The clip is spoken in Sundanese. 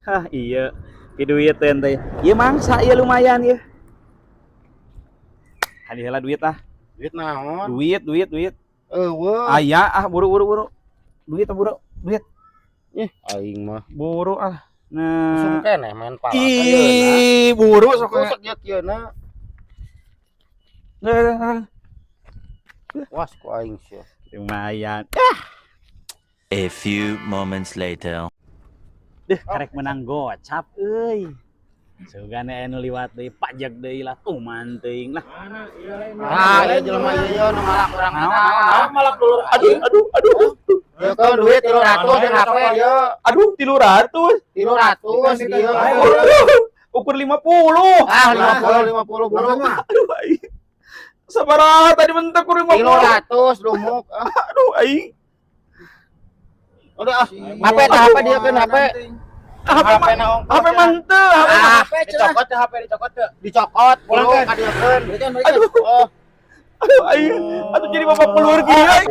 Hah, iya. Piduiteun teh. Ieu mangsa ieu lumayan ieu. Hadi heula duit ah. Duit naon? Duit, duit, duit. Eueuh. Aya ah, buru buru buru. Duit ah, buru, duit. Ih, aing mah. Buru ah. Nah. Usum keneh main pala. Ih, buru sok. Sok kieu kieu-na. Nah, Was ku aing sia. lumayan. A few moments later. Deh, karek menang gocap euy. Sugane anu liwat deui pajak deui lah tuman teuing lah. Ah, ieu jelema ieu ieu nu malak urang Naon, mana. naon, Malak dulur. Aduh, aduh, aduh. Ieu kan duit 300 jeung HP ieu. Aduh, 300. 300 ieu. Ukur 50. Ah, 50 50 buru. Aduh, aing. Sabaraha tadi mentek ukur 50. 300 lumuk. Ah, Aduh, aing. udah ah. HP tah HP dia kan HP. HP mah na ongkos. HP mah henteu, HP mah. Ah, Dicokot teh HP dicokot teh. Dicokot, Pulang, buru kan? kadieukeun. Berikan, berikan. Aduh. Oh. Aduh, aing. Aduh jadi bapak pelur kieu. Aing.